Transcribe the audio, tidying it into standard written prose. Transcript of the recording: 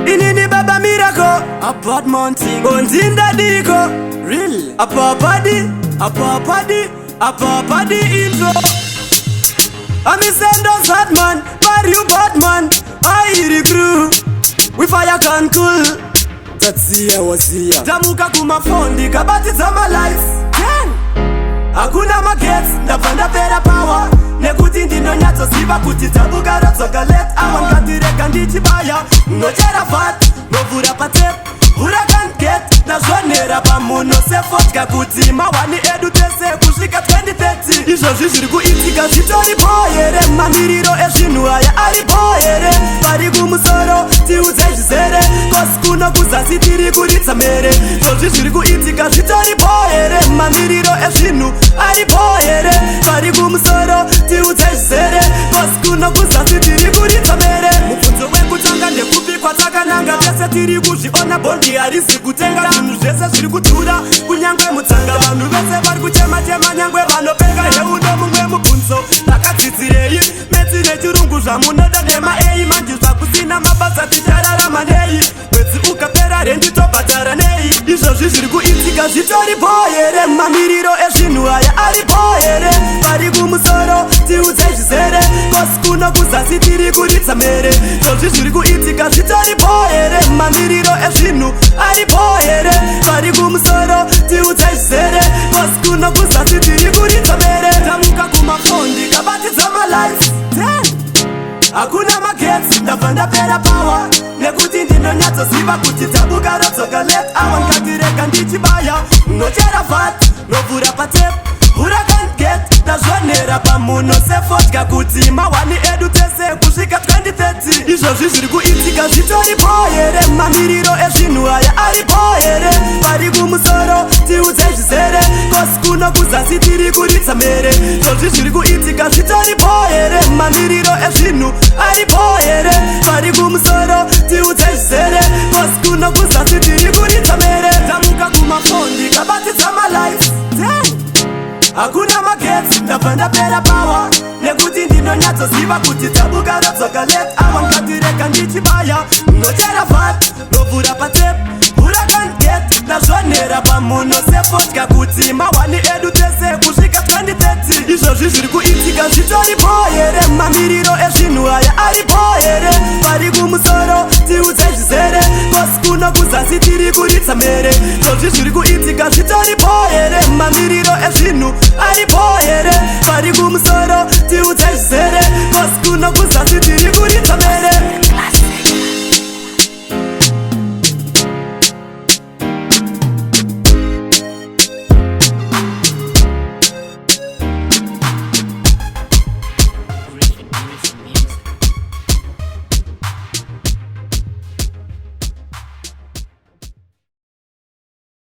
Inini Baba Miracle. A mountain. Onzinda diko. Real. Apapadi, apapadi, apapadi intro. I'm a send hot man, but you bad man. I recruit. We fire can cool. Tatsia wazia. Tamuka kumafondi kabatidza malights. Hakuna magetsi, ndabva ndapera power nekuti ndinonyatsoziva kuti tabuka radzoka late hour. Ngatirega ndichibaya nochera vat, novhura patap, huracan get. Ndazvonera pamuno sefodya kuti mahwani edu tese kusvika 2030. Izvozvi zviri kuitika zvitori bho here? Mamiriro ezvinhu aya ari bho here? Vari kumusoro, tiudze zvizere, 'cause kuno kuzasi tiri kuridza mhere. Izvozvi zviri kuitika zvitori bho here? Mamiriro ezvinhu ari bho here? Vari kumusoro, tiudze zvizere, 'cause kuno kuzasi tiri kuridza mhere. Mubvunzo wekutanga, ndekupi kwatakananga? Tese tiri kuzviona, bhondi harisi kutenga. Zvinhu zvese zviri kudhura, kunyange mutsanga. Vanhu vese vari kuchema-chema, nyangwe vanopenga. Heuno mumwe mubvunzo: takadzidzirei maths nechirungu zvamunoda nema-A? Manje zvakusina mabasa, tichararama nei? Mwedzi ukapera, rendi tobhadhara nei? Izvozvi zviri kuitika zvitori bho here? Mamiriro ezvinhu aya ari bho here? Vari kumusoro, tiudze zvizere, 'cause kuno kuzasi tiri kuridza mhere. Izvozvi zviri kuitika zvitori bho here? Mamiriro ezvinhu ari bho here? Vari kumusoro, tiudze zvizere, 'cause kuno kuzasi tiri kuridza mhere. Tamuka kumafondi kabatidza malights. Hakuna magetsi, ndabva ndapera power nekuti ndinonyatsoziva kuti tabuka radzoka late hour. Ngatirega ndichibaya nochera vat, novhura patap, huracan get. Ndazvonera pamuno sefodya kuti mahwani edu tese kusvika 2030. Izvozvi zviri kuitika zvitori bho here? Mamiriro ezvinhu aya ari bho here? Vari kumusoro, tiudze zvizere, 'cause kuno kuzasi tiri kuridza mhere. Izvozvi zviri kuitika zvitori bho here? Mamiriro ezvinhu ari bho here? Vari kumusoro, tiudze zvizere, 'cause kuno kuzasi tiri kuridza mhere. Tamuka kumafondi kabatidza malights. Hakuna magetsi, ndabva ndapera power nekuti ndinonyatsoziva kuti tabuka radzoka late hour. Ngatirega ndichibaya nochera vat, novhura patap, huracan get. Ndazvonera pamuno sefodya kuti mahwani edu tese kusvika 2030. Izvozvi zviri kuitika zvitori bho here? Mamiriro ezvinhu aya ari bho here? Vari kumusoro, tiudze zvizere, 'cause kuno kuzasi tiri kuridza mhere. Izvozvi zviri kuitika zvitori bho here? Mamiriro ezvinhu ari bho here? Vari kumusoro.